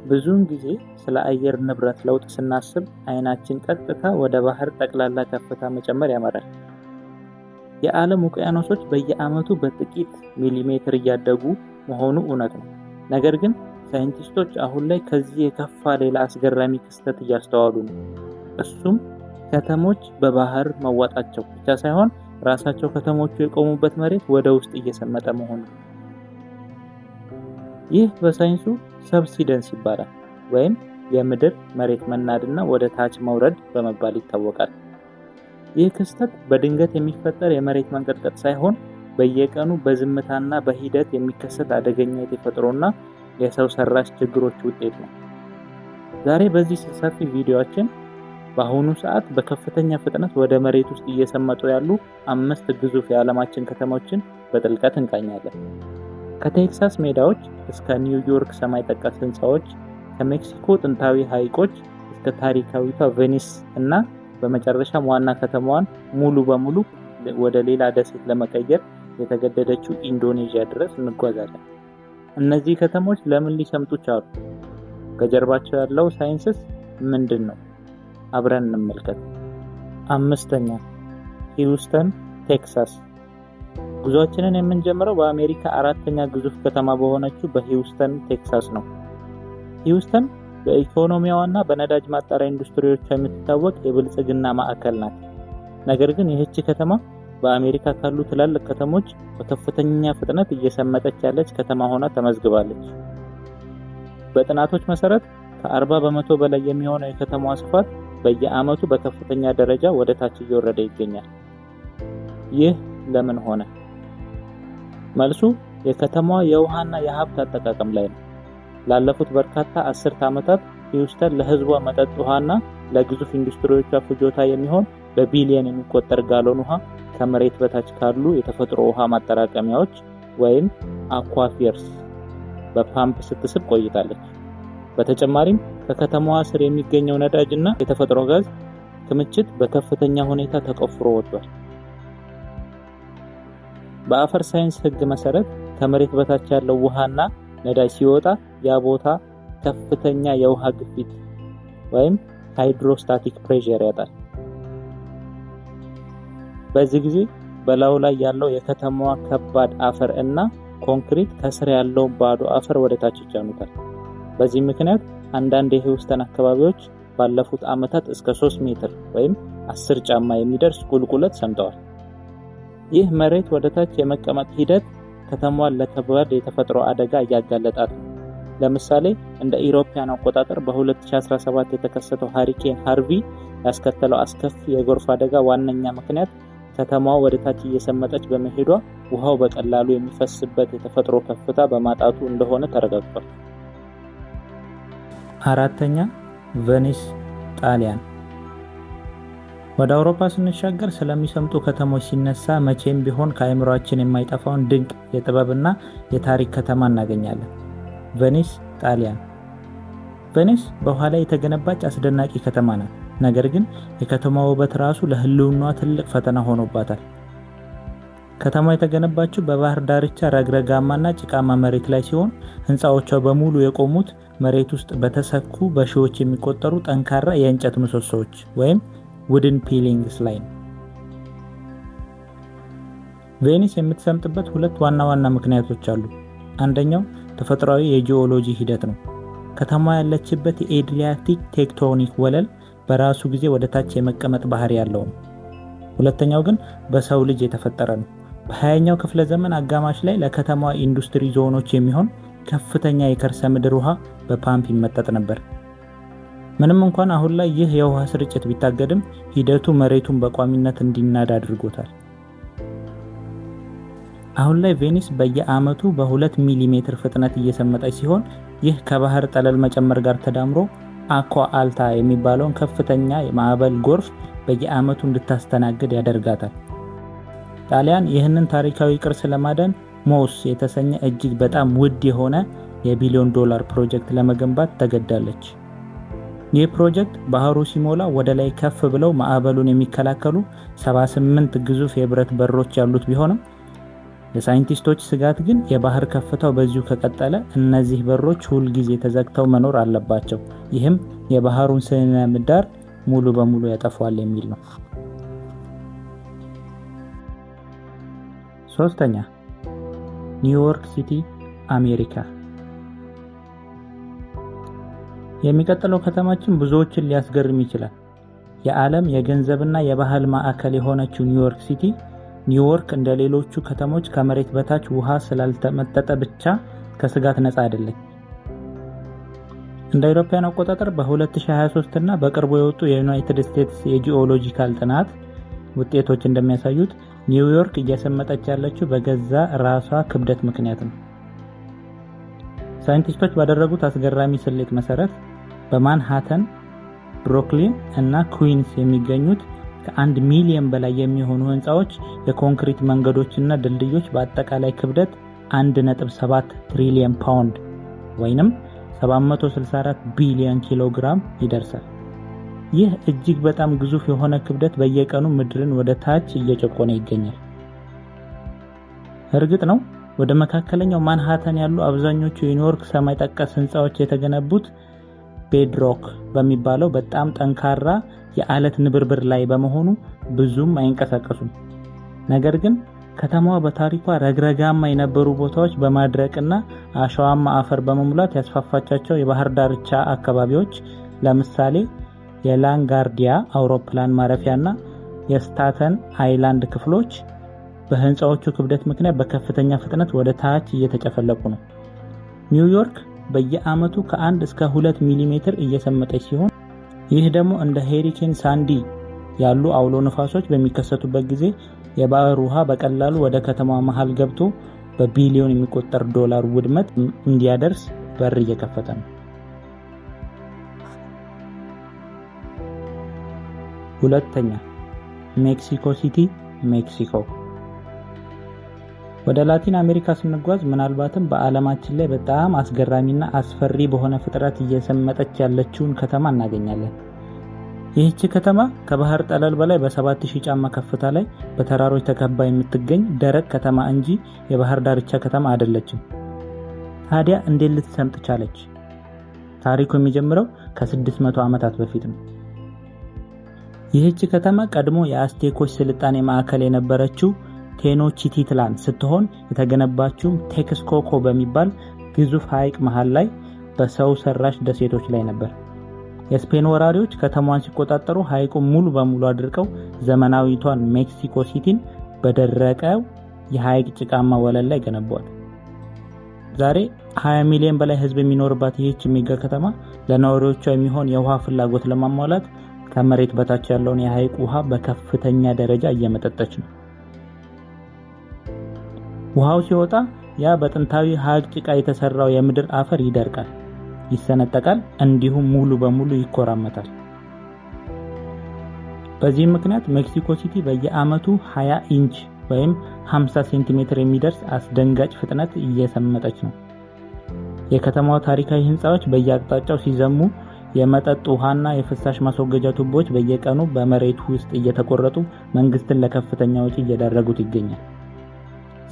ብዙውን ጊዜ ስለ አየር ንብረት ለውጥ ስናስብ አይናችን ቀጥታ ወደ ባህር ጠቅላላ ከፍታ መጨመር ያመራል። የዓለም ውቅያኖሶች በየዓመቱ በጥቂት ሚሊሜትር እያደጉ መሆኑ እውነት ነው። ነገር ግን ሳይንቲስቶች አሁን ላይ ከዚህ የከፋ ሌላ አስገራሚ ክስተት እያስተዋሉ ነው። እሱም ከተሞች በባህር መዋጣቸው ብቻ ሳይሆን ራሳቸው ከተሞቹ የቆሙበት መሬት ወደ ውስጥ እየሰመጠ መሆኑ። ይህ በሳይንሱ subsidence ይባላል፣ ወይም የምድር መሬት መናድና ወደ ታች መውረድ በመባል ይታወቃል። ይህ ክስተት በድንገት የሚፈጠር የመሬት መንቀጥቀጥ ሳይሆን በየቀኑ በዝምታና በሂደት የሚከሰት አደገኛ የተፈጥሮና የሰው ሰራሽ ችግሮች ውጤት ነው። ዛሬ በዚህ ሰፊ ቪዲዮአችን በአሁኑ ሰዓት በከፍተኛ ፍጥነት ወደ መሬት ውስጥ እየሰመጡ ያሉ 5 ግዙፍ የዓለማችን ከተሞችን በጥልቀት እንቃኛለን። ከቴክሳስ ሜዳዎች እስከ ኒውዮርክ ሰማይ ጠቀስ ህንፃዎች፣ ከሜክሲኮ ጥንታዊ ሐይቆች እስከ ታሪካዊቷ ቬኒስ እና በመጨረሻም ዋና ከተማዋን ሙሉ በሙሉ ወደ ሌላ ደሴት ለመቀየር የተገደደችው ኢንዶኔዥያ ድረስ እንጓዛለን። እነዚህ ከተሞች ለምን ሊሰምጡ ቻሉ? ከጀርባቸው ያለው ሳይንስስ ምንድን ነው? አብረን እንመልከት። 5ኛ፣ ሂውስተን ቴክሳስ። ጉዟችንን የምንጀምረው በአሜሪካ 4ኛ ግዙፍ ከተማ በሆነችው በሂውስተን ቴክሳስ ነው። ሂውስተን በኢኮኖሚዋና በነዳጅ ማጣሪያ ኢንዱስትሪዎቿ የምትታወቅ የብልጽግና ማዕከል ናት። ነገር ግን ይህች ከተማ በአሜሪካ ካሉ ትላልቅ ከተሞች በከፍተኛ ፍጥነት እየሰመጠች ያለች ከተማ ሆና ተመዝግባለች። በጥናቶች መሰረት ከ40% በላይ የሚሆነው የከተማዋ ስፋት በየዓመቱ በከፍተኛ ደረጃ ወደ ታች እየወረደ ይገኛል። ይህ ለምን ሆነ? መልሱ የከተማዋ የውሃና የሀብት አጠቃቀም ላይ ነው። ላለፉት በርካታ አስርት ዓመታት ሂውስተን ለህዝቧ መጠጥ ውሃና ለግዙፍ ኢንዱስትሪዎቿ ፍጆታ የሚሆን በቢሊየን የሚቆጠር ጋሎን ውሃ ከመሬት በታች ካሉ የተፈጥሮ ውሃ ማጠራቀሚያዎች ወይም aquifers በፓምፕ ስትስብ ቆይታለች። በተጨማሪም ከከተማዋ ስር የሚገኘው ነዳጅ እና የተፈጥሮ ጋዝ ክምችት በከፍተኛ ሁኔታ ተቆፍሮ ወጥቷል። በአፈር ሳይንስ ህግ መሰረት ከመሬት በታች ያለው ውሃና ነዳጅ ሲወጣ ያ ቦታ ከፍተኛ የውሃ ግፊት ወይም hydrostatic pressure ያጣል። በዚህ ጊዜ በላዩ ላይ ያለው የከተማዋ ከባድ አፈር እና ኮንክሪት ከስር ያለውን ባዶ አፈር ወደ ታች ይጫኑታል። በዚህ ምክንያት አንዳንድ የሂውስተን አካባቢዎች ባለፉት ዓመታት እስከ 3 ሜትር ወይም 10 ጫማ የሚደርስ ቁልቁለት ሰምተዋል። ይህ መሬት ወደ ታች የመቀመጥ ሂደት ከተማዋን ለከባድ የተፈጥሮ አደጋ እያጋለጣት ነው። ለምሳሌ እንደ ኢሮፓያን አቆጣጠር በ2017 የተከሰተው hurricane ሃርቪ ያስከተለው አስከፊ የጎርፍ አደጋ ዋነኛ ምክንያት ከተማዋ ወደ ታች እየሰመጠች በመሄዷ ውሃው በቀላሉ የሚፈስበት የተፈጥሮ ከፍታ በማጣቱ እንደሆነ ተረጋግጧል። 4ኛ፣ ቬኒስ ጣሊያን። ወደ አውሮፓ ስንሻገር ስለሚሰምጡ ከተሞች ሲነሳ መቼም ቢሆን ከአእምሯችን የማይጠፋውን ድንቅ የጥበብና የታሪክ ከተማ እናገኛለን። ቬኒስ ጣሊያን። ቬኒስ በውሃ ላይ የተገነባች አስደናቂ ከተማ ናት። ነገር ግን የከተማዋ ውበት ራሱ ለህልውናዋ ትልቅ ፈተና ሆኖባታል። ከተማዋ የተገነባችው በባህር ዳርቻ ረግረጋማና ጭቃማ መሬት ላይ ሲሆን ህንፃዎቿ በሙሉ የቆሙት መሬት ውስጥ በተሰኩ በሺዎች የሚቆጠሩ ጠንካራ የእንጨት ምሰሶዎች ወይም wooden pilings ላይ ነው። ቬኒስ የምትሰምጥበት ሁለት ዋና ዋና ምክንያቶች አሉ። አንደኛው ተፈጥሯዊ የጂኦሎጂ ሂደት ነው። ከተማዋ ያለችበት የኤድሪያቲክ ቴክቶኒክ ወለል በራሱ ጊዜ ወደ ታች የመቀመጥ ባህሪ ያለው ነው። ሁለተኛው ግን በሰው ልጅ የተፈጠረ ነው። በ20ኛው ክፍለ ዘመን አጋማሽ ላይ ለከተማዋ ኢንዱስትሪ ዞኖች የሚሆን ከፍተኛ የከርሰ ምድር ውሃ በፓምፕ ይመጠጥ ነበር። ምንም እንኳን አሁን ላይ ይህ የውሃ ስርጭት ቢታገድም ሂደቱ መሬቱን በቋሚነት እንዲናድ አድርጎታል። አሁን ላይ ቬኒስ በየዓመቱ በ2 ሚሊ ሜትር ፍጥነት እየሰመጠች ሲሆን ይህ ከባህር ጠለል መጨመር ጋር ተዳምሮ acqua alta የሚባለውን ከፍተኛ የማዕበል ጎርፍ በየዓመቱ እንድታስተናግድ ያደርጋታል። ጣሊያን ይህንን ታሪካዊ ቅርስ ለማዳን MOSE የተሰኘ እጅግ በጣም ውድ የሆነ የቢሊዮን ዶላር ፕሮጀክት ለመገንባት ተገዳለች። ይህ ፕሮጀክት ባህሩ ሲሞላ ወደ ላይ ከፍ ብለው ማዕበሉን የሚከላከሉ 78 ግዙፍ የብረት በሮች ያሉት ቢሆንም የሳይንቲስቶች ስጋት ግን የባህር ከፍታው በዚሁ ከቀጠለ እነዚህ በሮች ሁል ጊዜ ተዘግተው መኖር አለባቸው፣ ይህም የባህሩን ስነ ምህዳር ሙሉ በሙሉ ያጠፋዋል የሚል ነው። ሶስተኛ፣ ኒውዮርክ ሲቲ፣ አሜሪካ። የሚቀጥለው ከተማችን ብዙዎችን ሊያስገርም ይችላል። የዓለም የገንዘብና የባህል ማዕከል የሆነችው ኒውዮርክ ሲቲ ኒውዮርክ እንደ ሌሎቹ ከተሞች ከመሬት በታች ውሃ ስላልተመጠጠ ብቻ ከስጋት ነፃ አይደለች። እንደ አውሮፓውያን አቆጣጠር በ2023 እና በቅርቡ የወጡ የዩናይትድ ስቴትስ የጂኦሎጂካል ጥናት ውጤቶች እንደሚያሳዩት ኒውዮርክ እየሰመጠች ያለችው በገዛ ራሷ ክብደት ምክንያት ነው። ሳይንቲስቶች ባደረጉት አስገራሚ ስሌት መሰረት በማንሃተን፣ ብሩክሊን እና ኩዊንስ የሚገኙት ከ1 ሚሊዮን በላይ የሚሆኑ ህንፃዎች፣ የኮንክሪት መንገዶችና ድልድዮች በአጠቃላይ ክብደት 1.7 ትሪሊየን ፓውንድ ወይንም 764 ቢሊዮን ኪሎ ግራም ይደርሳል። ይህ እጅግ በጣም ግዙፍ የሆነ ክብደት በየቀኑ ምድርን ወደ ታች እየጨቆነ ይገኛል። እርግጥ ነው ወደ መካከለኛው ማንሃተን ያሉ አብዛኞቹ የኒውዮርክ ሰማይ ጠቀስ ህንፃዎች የተገነቡት bedrock በሚባለው በጣም ጠንካራ የአለት ንብርብር ላይ በመሆኑ ብዙም አይንቀሳቀሱም። ነገር ግን ከተማዋ በታሪኳ ረግረጋማ የነበሩ ቦታዎች በማድረቅና አሸዋማ አፈር በመሙላት ያስፋፋቻቸው የባህር ዳርቻ አካባቢዎች፣ ለምሳሌ የላጋርዲያ አውሮፕላን ማረፊያና የስታተን አይላንድ ክፍሎች፣ በህንፃዎቹ ክብደት ምክንያት በከፍተኛ ፍጥነት ወደ ታች እየተጨፈለቁ ነው። ኒውዮርክ በየዓመቱ ከ1 እስከ 2 ሚሊሜትር እየሰመጠች ሲሆን ይህ ደግሞ እንደ hurricane ሳንዲ ያሉ አውሎ ንፋሶች በሚከሰቱበት ጊዜ የባህር ውሃ በቀላሉ ወደ ከተማዋ መሃል ገብቶ በቢሊዮን የሚቆጠር ዶላር ውድመት እንዲያደርስ በር እየከፈተ ነው። ሁለተኛ፣ ሜክሲኮ ሲቲ፣ ሜክሲኮ። ወደ ላቲን አሜሪካ ስንጓዝ ምናልባትም በዓለማችን ላይ በጣም አስገራሚና አስፈሪ በሆነ ፍጥነት እየሰመጠች ያለችውን ከተማ እናገኛለን። ይህች ከተማ ከባህር ጠለል በላይ በ7000 ጫማ ከፍታ ላይ በተራሮች ተከባ የምትገኝ ደረቅ ከተማ እንጂ የባህር ዳርቻ ከተማ አይደለችም። ታዲያ እንዴት ልትሰምጥ ቻለች? ታሪኩ የሚጀምረው ከ600 ዓመታት በፊት ነው። ይህች ከተማ ቀድሞ የአስቴኮች ስልጣኔ ማዕከል የነበረችው ቴኖቺቲትላን ስትሆን የተገነባችውም ቴክስኮኮ በሚባል ግዙፍ ሐይቅ መሃል ላይ በሰው ሰራሽ ደሴቶች ላይ ነበር። የስፔን ወራሪዎች ከተማዋን ሲቆጣጠሩ ሐይቁን ሙሉ በሙሉ አድርቀው ዘመናዊቷን ሜክሲኮ ሲቲን በደረቀው የሐይቅ ጭቃማ ወለል ላይ ገነቧት። ዛሬ 20 ሚሊዮን በላይ ሕዝብ የሚኖርባት ይህች mega ከተማ ለነዋሪዎቿ የሚሆን የውሃ ፍላጎት ለማሟላት ከመሬት በታች ያለውን የሐይቅ ውሃ በከፍተኛ ደረጃ እየመጠጠች ነው። ውሃው ሲወጣ ያ በጥንታዊ ሐይቅ ጭቃ የተሰራው የምድር አፈር ይደርቃል፣ ይሰነጠቃል፣ እንዲሁም ሙሉ በሙሉ ይኮራመታል። በዚህ ምክንያት ሜክሲኮ ሲቲ በየዓመቱ 20 ኢንች ወይም 50 ሴንቲሜትር የሚደርስ አስደንጋጭ ፍጥነት እየሰመጠች ነው። የከተማዋ ታሪካዊ ህንፃዎች በየአቅጣጫው ሲዘሙ፣ የመጠጥ ውሃና የፍሳሽ ማስወገጃ ቱቦዎች በየቀኑ በመሬቱ ውስጥ እየተቆረጡ መንግስትን ለከፍተኛ ወጪ እየዳረጉት ይገኛል።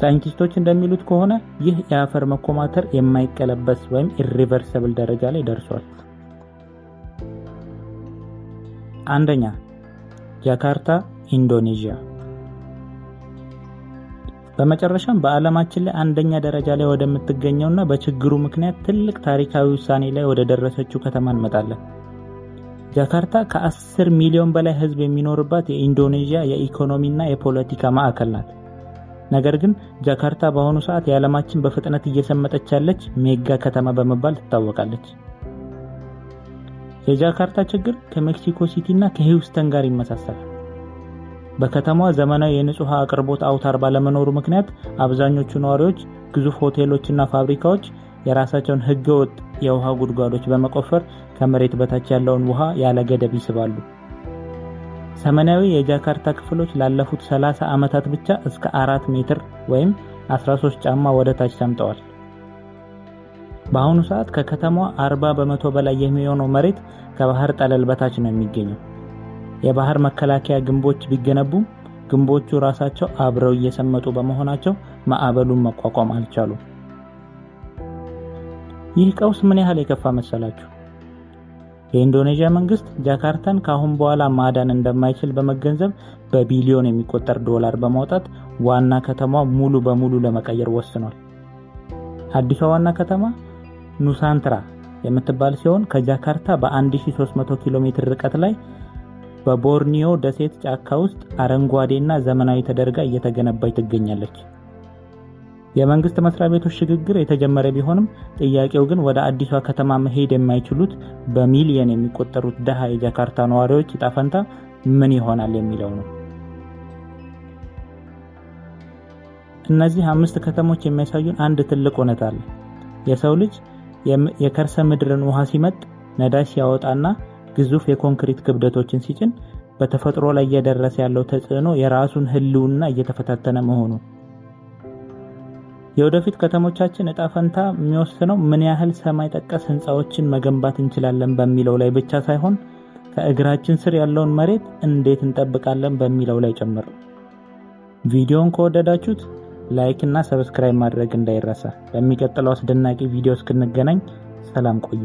ሳይንቲስቶች እንደሚሉት ከሆነ ይህ የአፈር መኮማተር የማይቀለበስ ወይም irreversible ደረጃ ላይ ደርሷል። አንደኛ፣ ጃካርታ፣ ኢንዶኔዥያ። በመጨረሻም በዓለማችን ላይ አንደኛ ደረጃ ላይ ወደምትገኘውና በችግሩ ምክንያት ትልቅ ታሪካዊ ውሳኔ ላይ ወደ ደረሰችው ከተማ እንመጣለን። ጃካርታ ከ10 ሚሊዮን በላይ ህዝብ የሚኖርባት የኢንዶኔዥያ የኢኮኖሚና የፖለቲካ ማዕከል ናት። ነገር ግን ጃካርታ በአሁኑ ሰዓት የዓለማችን በፍጥነት እየሰመጠች ያለች mega ከተማ በመባል ትታወቃለች። የጃካርታ ችግር ከሜክሲኮ ሲቲ እና ከሂውስተን ጋር ይመሳሰላል። በከተማዋ ዘመናዊ የንጹህ ውሃ አቅርቦት አውታር ባለመኖሩ ምክንያት አብዛኞቹ ነዋሪዎች ግዙፍ ሆቴሎችና ፋብሪካዎች የራሳቸውን ህገወጥ የውሃ ጉድጓዶች በመቆፈር ከመሬት በታች ያለውን ውሃ ያለ ገደብ ይስባሉ። ሰሜናዊ የጃካርታ ክፍሎች ላለፉት 30 ዓመታት ብቻ እስከ 4 ሜትር ወይም 13 ጫማ ወደ ታች ሰምጠዋል። በአሁኑ ሰዓት ከከተማዋ 40% በላይ የሚሆነው መሬት ከባህር ጠለል በታች ነው የሚገኘው። የባህር መከላከያ ግንቦች ቢገነቡም ግንቦቹ ራሳቸው አብረው እየሰመጡ በመሆናቸው ማዕበሉን መቋቋም አልቻሉም። ይህ ቀውስ ምን ያህል የከፋ መሰላችሁ? የኢንዶኔዥያ መንግስት ጃካርታን ከአሁን በኋላ ማዳን እንደማይችል በመገንዘብ በቢሊዮን የሚቆጠር ዶላር በማውጣት ዋና ከተማዋ ሙሉ በሙሉ ለመቀየር ወስኗል። አዲሷ ዋና ከተማ ኑሳንትራ የምትባል ሲሆን ከጃካርታ በ1300 ኪሎ ሜትር ርቀት ላይ በቦርኒዮ ደሴት ጫካ ውስጥ አረንጓዴና ዘመናዊ ተደርጋ እየተገነባች ትገኛለች። የመንግስት መስሪያ ቤቶች ሽግግር የተጀመረ ቢሆንም ጥያቄው ግን ወደ አዲሷ ከተማ መሄድ የማይችሉት በሚሊየን የሚቆጠሩት ድሃ የጃካርታ ነዋሪዎች ዕጣ ፈንታ ምን ይሆናል የሚለው ነው። እነዚህ 5 ከተሞች የሚያሳዩን አንድ ትልቅ እውነት አለ። የሰው ልጅ የከርሰ ምድርን ውሃ ሲመጥ፣ ነዳጅ ሲያወጣና ግዙፍ የኮንክሪት ክብደቶችን ሲጭን በተፈጥሮ ላይ እየደረሰ ያለው ተጽዕኖ የራሱን ህልውና እየተፈታተነ መሆኑ። የወደፊት ከተሞቻችን ዕጣ ፈንታ የሚወስነው ምን ያህል ሰማይ ጠቀስ ህንፃዎችን መገንባት እንችላለን በሚለው ላይ ብቻ ሳይሆን ከእግራችን ስር ያለውን መሬት እንዴት እንጠብቃለን በሚለው ላይ ጭምር። ቪዲዮውን ከወደዳችሁት like እና subscribe ማድረግ እንዳይረሳ። በሚቀጥለው አስደናቂ ቪዲዮ እስክንገናኝ ሰላም ቆዩ።